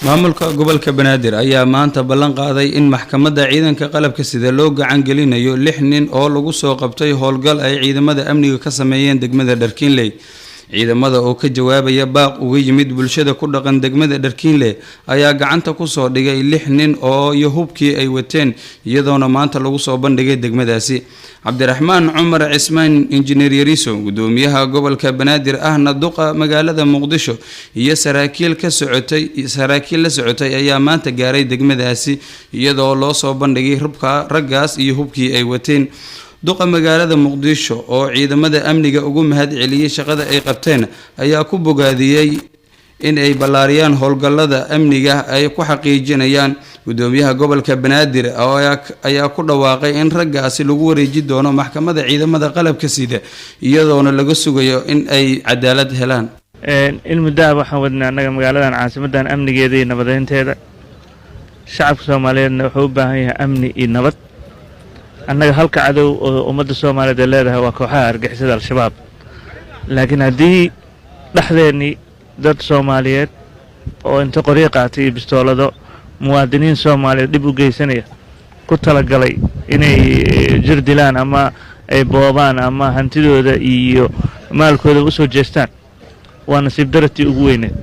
Maamulka gobolka Banaadir ayaa maanta ballan qaaday in maxkamadda ciidanka qalabka sida loo gacan gelinayo lix nin oo lagu soo qabtay howlgal ay ciidamada amniga ka sameeyeen degmada Dharkiinley. Ciidamada oo ka jawaabaya baaq uga yimid bulshada ku dhaqan degmada Dharkiinle ayaa gacanta kusoo dhigay lix nin oo iyo hubkii ay wateen, iyadoona maanta lagu soo bandhigay degmadaasi. Cabdiraxmaan Cumar Cismaan Injineer Yariso, gudoomiyaha gobolka Banaadir ahna duqa magaalada Muqdisho, iyo saraakiil ka socotay saraakiil la socotay ayaa maanta gaaray degmadaasi, iyadoo loo soo bandhigay rubka raggaas iyo hubkii ay wateen. Duqa magaalada Muqdisho oo ciidamada amniga ugu mahad celiyey shaqada ay qabteen ayaa ku bogaadiyey in ay ballaariyaan howlgallada amniga ay ku xaqiijinayaan. Gudoomiyaha gobolka Banaadir ayaa ku dhawaaqay in raggaasi lagu wareeji doono maxkamadda ciidamada qalabka sida, iyadoona laga sugayo in ay cadaalad helaan. In muddaha waxaan wadnay annaga magaaladan caasimaddan amnigeeda iyo nabadeynteeda. Shacabka Soomaaliyeedna wuxuu u baahan yahay amni iyo nabad. Annaga halka cadow oo ummadda Soomaaliyeed ay leedahay waa kooxaha argixisada Al-Shabaab, laakiin haddii dhexdeennii dad Soomaaliyeed oo inta qoryo qaatay iyo bistoolado muwaadiniin Soomaaliyeed dhib u geysanaya, ku talagalay inay jir dilaan ama ay boobaan ama hantidooda iyo maalkooda u soo jeestaan, waa nasiib daratii ugu weyneed.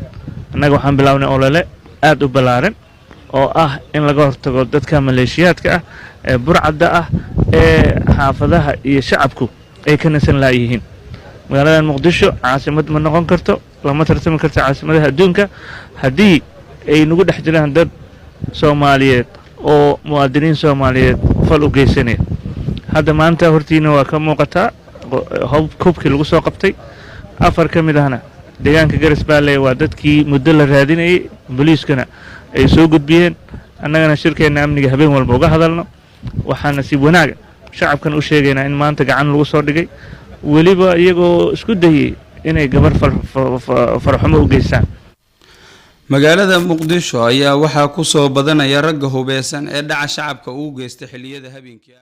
Annaga waxaan bilownay olole aad u ballaaran oo ah in laga hortago dadka maleeshiyaadka ah ee burcadda ah ee xaafadaha iyo shacabku ay ka nasan laayihiin. Magaaladan Muqdisho caasimad ma noqon karto, lama tartami karto caasimadaha adduunka, haddii ay nagu dhex jiraan dad Soomaaliyeed oo muwaadiniin Soomaaliyeed fal u geysanaya. Hadda maanta hortiina waa ka muuqataa hubkii lagu soo qabtay. Afar ka mid ahna deegaanka Garas Baalley waa dadkii muddo la raadinayay, booliiskana ay soo gudbiyeen. Annagana shirkeenna amniga habeen walba uga hadalno. Waxaa nasiib wanaaga shacabkan u sheegaynaa in maanta gacan lagu soo dhigay, weliba iyagoo isku dayey inay gabar farxumo u geystaan. Magaalada Muqdisho ayaa waxaa kusoo badanaya ragga hubeysan ee dhaca shacabka uu geysta xilliyada habeenkii.